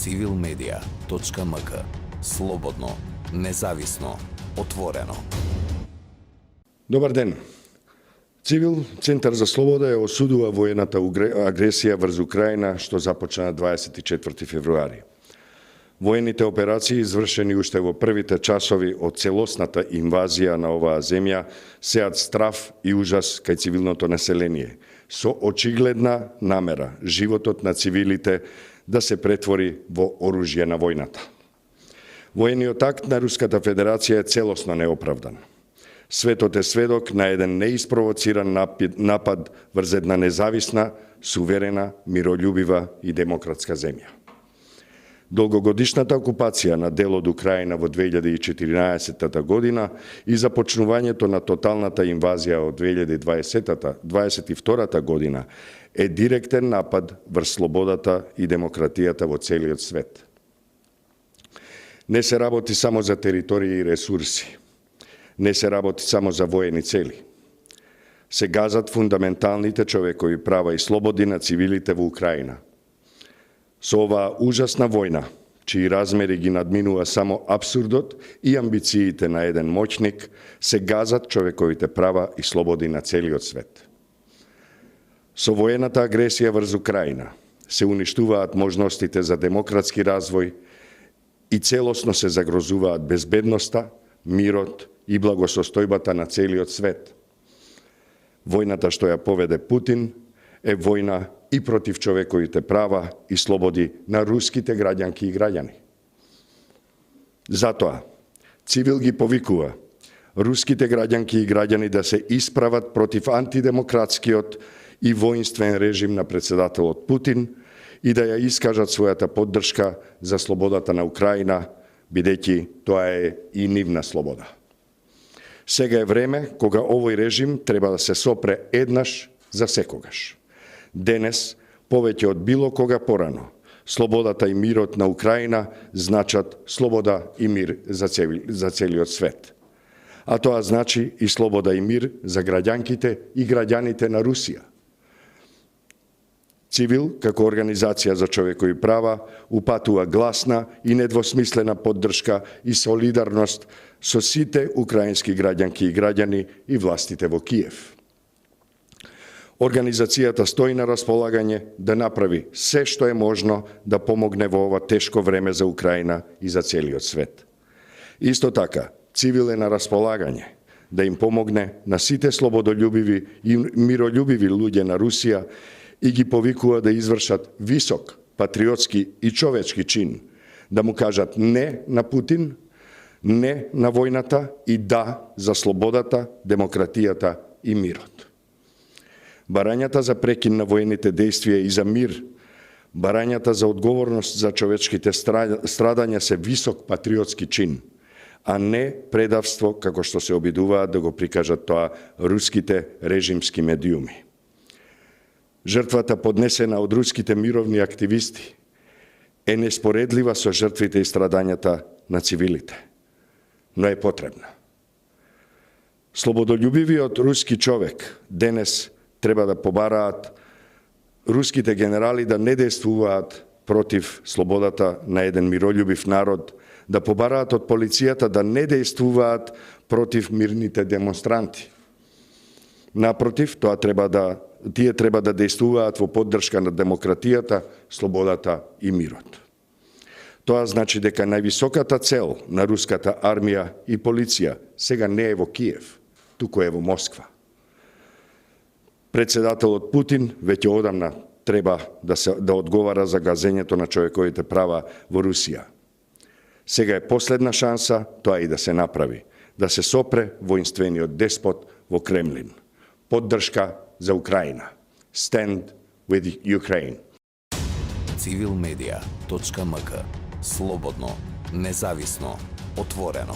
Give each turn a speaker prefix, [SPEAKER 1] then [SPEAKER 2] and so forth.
[SPEAKER 1] civilmedia.mk. Slobodno, независно, отворено.
[SPEAKER 2] Добар ден. Цивил, Центар за слобода ја осудува воената агресија врз Украина што започна на 24 февруари. Воените операции, извршени уште во првите часови од целосната инвазија на оваа земја, сеат страв и ужас кај цивилното население, со очигледна намера животот на цивилите да се претвори во оружје на војната. Воениот акт на Руската Федерација е целосно неоправдан. Светот е сведок на еден неиспровоциран напад врз една независна, суверена, мирољубива и демократска земја. Долгогодишната окупација на дел од Украина во 2014 година и започнувањето на тоталната инвазија од 2022 година е директен напад врз слободата и демократијата во целиот свет. Не се работи само за територии и ресурси. Не се работи само за воени цели. Се газат фундаменталните човекови права и слободи на цивилите во Украина. Со оваа ужасна војна, чии размери ги надминува само абсурдот и амбициите на еден моќник, се газат човековите права и слободи на целиот свет. Со воената агресија врз Украина се уништуваат можностите за демократски развој и целосно се загрозуваат безбедноста, мирот и благосостојбата на целиот свет. Војната што ја поведе Путин е војна и против човековите права и слободи на руските граѓанки и граѓани. Затоа, Цивил ги повикува руските граѓанки и граѓани да се исправат против антидемократскиот и воинствен режим на председателот Путин и да ја искажат својата поддршка за слободата на Украина, бидејќи тоа е и нивна слобода. Сега е време кога овој режим треба да се сопре еднаш за секогаш. Денес, повеќе од било кога порано, слободата и мирот на Украина значат слобода и мир за целиот свет. А тоа значи и слобода и мир за граѓанките и граѓаните на Русија. Цивил, како организација за човекови права, упатува гласна и недвосмислена поддршка и солидарност со сите украински граѓанки и граѓани и властите во Киев. Организацијата стои на располагање да направи се што е можно да помогне во ова тешко време за Украина и за целиот свет. Исто така, Цивил е на располагање да им помогне на сите слободолюбиви и мирољубиви луѓе на Русија и ги повикува да извршат висок, патриотски и човечки чин, да му кажат не на Путин, не на војната и да за слободата, демократијата и мирот. Барањата за прекин на воените действија и за мир, барањата за одговорност за човечките страдања се висок патриотски чин, а не предавство како што се обидуваат да го прикажат тоа руските режимски медиуми. Жртвата поднесена од руските мировни активисти е неспоредлива со жртвите и страдањата на цивилите, но е потребна. Слободолюбивиот руски човек денес треба да побараат руските генерали да не действуваат против слободата на еден мирољубив народ, да побараат од полицијата да не действуваат против мирните демонстранти. Напротив, тие треба да действуваат во поддршка на демократијата, слободата и мирот. Тоа значи дека највисоката цел на руската армија и полиција сега не е во Киев, туку е во Москва. Председателот Путин веќе одамна треба да одговара за газењето на човековите права во Русија. Сега е последна шанса тоа и да се направи, да се сопре воинствениот деспот во Кремлин. Поддршка за Украина. Stand with Ukraine.
[SPEAKER 1] civilmedia.mk. Slobodno, независно, отворено.